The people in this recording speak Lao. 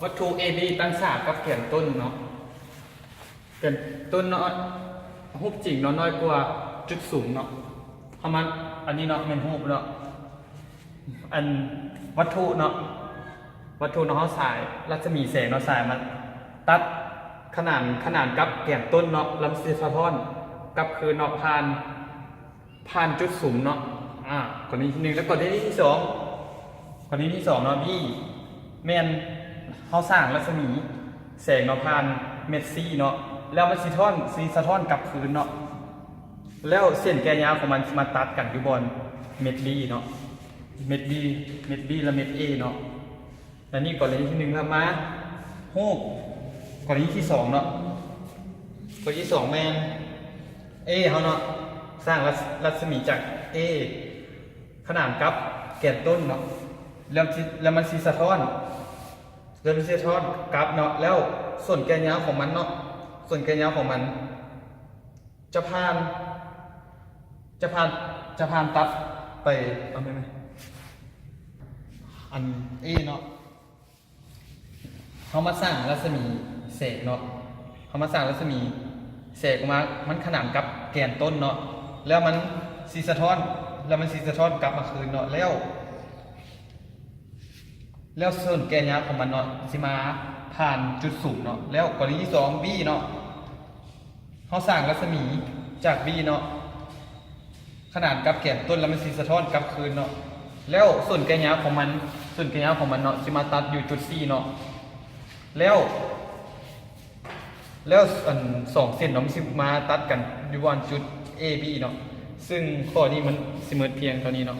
ວັດຖຸ ເອ ບີ ຕັ້ງສາກັບແກນຕົ້ນເນາະ ແກນຕົ້ນເນາະ ຮູບຈິງເນາະ ນ້ອຍກວ່າຈຸດສູງເນາະ ເຮົາມາ ອັນນີ້ເນາະ ແມ່ນຮູບເນາະ ອັນວັດຖຸເນາະ ວັດຖຸເນາະ ເຮົາສາຍ ລັດສະໝີແສງເນາະ ສາຍມັນຕັດຂະໜານ ຂະໜານກັບແກນຕົ້ນເນາະ ລະມັນຊິສະທ້ອນກັບຄືນເນາະ ຜ່ານ ຜ່ານຈຸດສຸມເນາະ ອາ ກໍລະນີທີໜຶ່ງ ແລະກໍລະນີທີສອງ ກໍລະນີທີສອງເນາະ ບີ ແມ່ນເຮົາສ້າງລັດສະໝີແສງເນາະ ຜ່ານເມັດຊີເນາະ ແລ້ວມັນຊິທ້ອນ ຊິສະທ້ອນກັບຄືນເນາະ ແລ້ວເສັ້ນແກ່ຍາວຂອງມັນຊິມາຕັດກັນຢູ່ບ່ອນເມັດບີເນາະ ເມັດບີ ເມັດບີ ແລະເມັດເອເນາະ. ອັນນີ້ກໍລະນີທີໜຶ່ງ ແລ້ວມາຮູບກໍລະນີທີສອງເນາະ ກໍລະນີທີສອງແມ່ນເອເຮົາເນາະ ສ້າງລັດ ລັດສະໝີຈາກເອຂະໜານກັບແກນຕົ້ນເນາະ ແລ້ວຊິ ແລ້ວມັນຊິສະທ້ອນ ແລ້ວມັນຊິສະທ້ອນກັບເນາະ ແລ້ວສ່ວນແກ່ຍາວຂອງມັນເນາະ ສ່ວນແກ່ຍາວຂອງມັນຈະຜ່ານ ຈະຜ່ານ ຈະຜ່ານຕັດໄປ ເອົາໄປໄໝ ອັນເອເນາະ ເຮົາມາສ້າງລັດສະໝີແສງເນາະ ເຮົາມາສ້າງລັດສະໝີແສງອອກມາ ມັນຂະໜານກັບແກນຕົ້ນເນາະ ແລ້ວມັນຊິສະທ້ອນ ແລ້ວມັນຊິສະທ້ອນກັບມາຄືນເນາະ ແລ້ວ ແລ້ວສ່ວນແກ່ຍາວຂອງມັນເນາະ ຊິມາຜ່ານຈຸດສູງເນາະ ແລ້ວກໍລະນີທີສອງ ບີເນາະ ເຮົາສ້າງລັດສະໝີຈາກບີເນາະ ຂະໜານກັບແກນຕົ້ນ ແລ້ວມັນຊິສະທ້ອນກັບຄືນເນາະ ແລ້ວສ່ວນແກ່ຍາວຂອງມັນ ສ່ວນແກ່ຍາວຂອງມັນເນາະ ຊິມາຕັດຢູ່ຈຸດຊີເນາະ ແລ້ວ ແລ້ວອັນສອງເສັ້ນເນາະ ມັນຊິມາຕັດກັນຢູ່ບ່ອນຈຸດເອບີເນາະ ຊຶ່ງຂໍ້ນີ້ມັນຊິໝົດພຽງເທົ່ານີ້ເນາະ